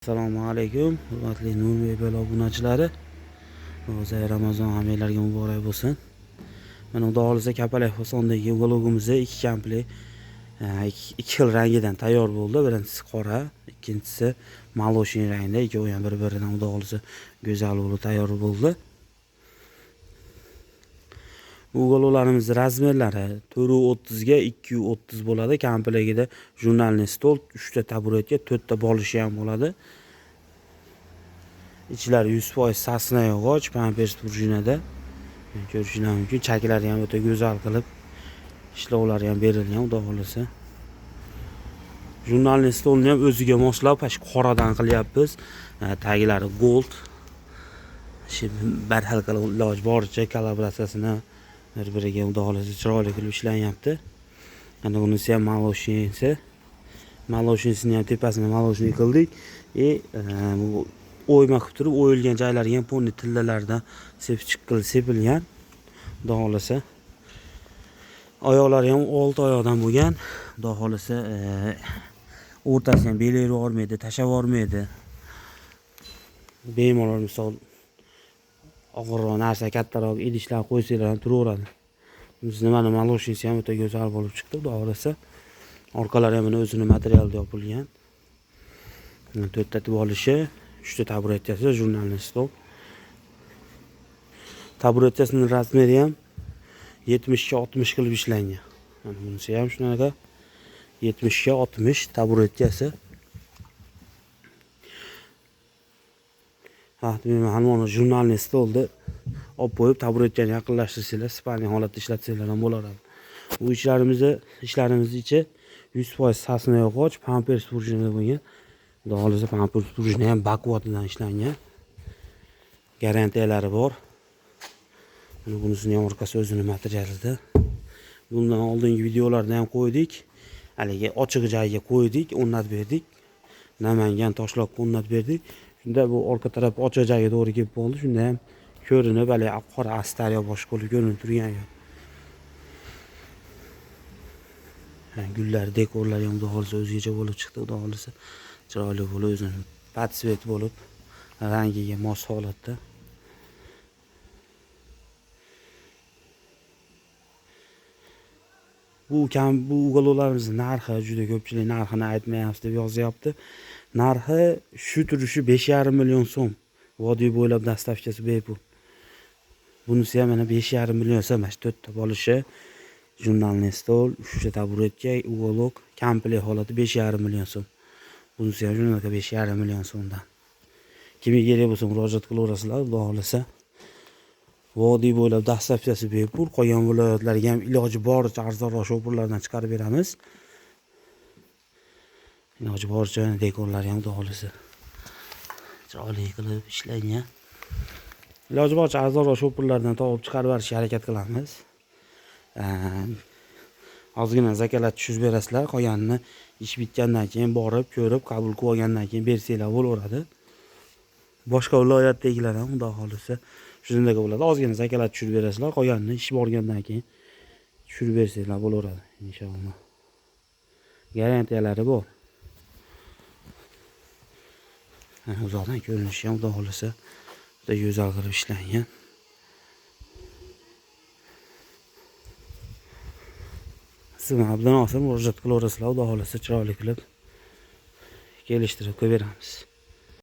Assalomu alaykum, hurmatli Nur Mebel obunachilari. Ro'za Ramazon hammanglarga muborak bo'lsin. Mana xudo xohlasa Kapalak fasondagi uгологimiz ikki komplekt, ikki xil rangidan tayyor bo'ldi. Birinchisi qora, ikkinchisi maloshin rangda. Ikkovi ham bir-biridan xudo xohlasa go'zal bo'lib tayyor bo'ldi. Uголокlarimiz razmerlari 4.30 ga 2.30 bo'ladi. Komplektida jurnalniy stol, 3 ta taburetka, 4 ta bolishi ham bo'ladi. Ichlari 100% sasna yog'och, pampers prujinada. Ko'rishingiz mumkin. Chaklari ham o'ta go'zal qilib ishlovlari ham berilgan, xudo xohlasa. Jurnalniy stolni ham o'ziga moslab, shu qoradan qilyapmiz. Taglari gold. Shu bir xil qilib iloj boricha kolaboratsiyasini bir-biriga xudo xohlasa chiroyli qilib ishlanyapti. Ana bunisi ham maloshinsi. Maloshinsini ham tepasini maloshin qildik. Bu o'yma qilib turib, o'yilgan joylariga ham ponni tillalardan sepchiq qilib sepilgan. Xudo xohlasa. Oyoqlari ham 6 oyoqdan bo'lgan. Xudo xohlasa, o'rtasini ham belayverib yubormaydi, tashlab yubormaydi. Bemalol misol og'irroq narsa, kattaroq idishlar qo'ysanglar ham turaveradi. Bizni mana maloshinsi ham o'ta go'zal bo'lib chiqdi, xudo xohlasa. Orqalari ham mana o'zini materialda yopilgan. 4 ta bolishi, 3 ta taburetkasi, jurnalniy stol. Taburetkasining razmeri ham 70 ga 60 qilib ishlangan. Mana bunisi ham shunaqa 70 ga 60 taburetkasi. Ha, demak, mana jurnalniy stolni olib qo'yib, taburetkani yaqinlashtirsanglar, spalniy holatda ishlatsanglar ham bo'laveradi. Bu ishlarimiz ichi 100% sasna yog'och, pampers prujinada bo'lgan. Xudo xohlasa pampers prujina ham baquvvatidan ishlangan. Garantiyalari bor. Mana bunisini ham orqasi o'zini materialida. Bundan oldingi videolarda ham qo'ydik. Haligi ochiq joyga qo'ydik, o'rnatib berdik. Namangan Toshloqqa o'rnatib berdik. Shunda bu orqa taraf ochiq joyga to'g'ri kelib qoldi. Shunda ham ko'rinib, haligi qora astar yo boshqa bo'lib ko'rinib turgan yo'q. Gullar, dekorlar ham xudo xohlasa o'zgacha bo'lib chiqdi, xudo xohlasa chiroyli bo'lib, o'zini patsvet bo'lib, rangiga mos holatda. Bu uголокlarimizning narxi juda ko'pchilik narxini aytmayapsiz deb yozyapti. Narxi shu turishi 5,5 million so'm. Vodiy bo'ylab dastavkasi bepul. Bunisi ham mana 5,5 million so'm, mana shu 4 ta bolishi, jurnalniy stol, 3 ta taburetka, uголок, komplekt holati 5,5 million so'm. Bunisi ham shunaqa 5,5 million so'mdan. Kimga kerak bo'lsa murojaat qilaverasizlar, xudo xohlasa. Vodiy bo'ylab dastavkasi bepul, qolgan viloyatlarga ham iloji boricha arzonroq shopurlardan chiqarib beramiz. Iloji boricha dekorlari ham xudo xohlasa chiroyli qilib ishlangan. Iloji boricha arzonroq shopurlardan topib chiqarib berishga harakat qilamiz. Ozgina zakalat tushirib berasizlar, qolganini ish bitgandan keyin borib ko'rib qabul qilib olgandan keyin bersanglar bo'laveradi. Boshqa viloyatdagilar ham xudo xohlasa shunday bo'ladi. Ozgina zakalat tushirib berasizlar, qolganini ish borgandan keyin tushirib bersanglar bo'laveradi inshaalloh. Garantiyalari bor. Uzoqdan ko'rinishi ham xudo xohlasa juda go'zal qilib ishlangan. Siz mana bundan olsa murojaat qilaverasizlar, xudo xohlasa chiroyli qilib kelishtirib qo'yib beramiz.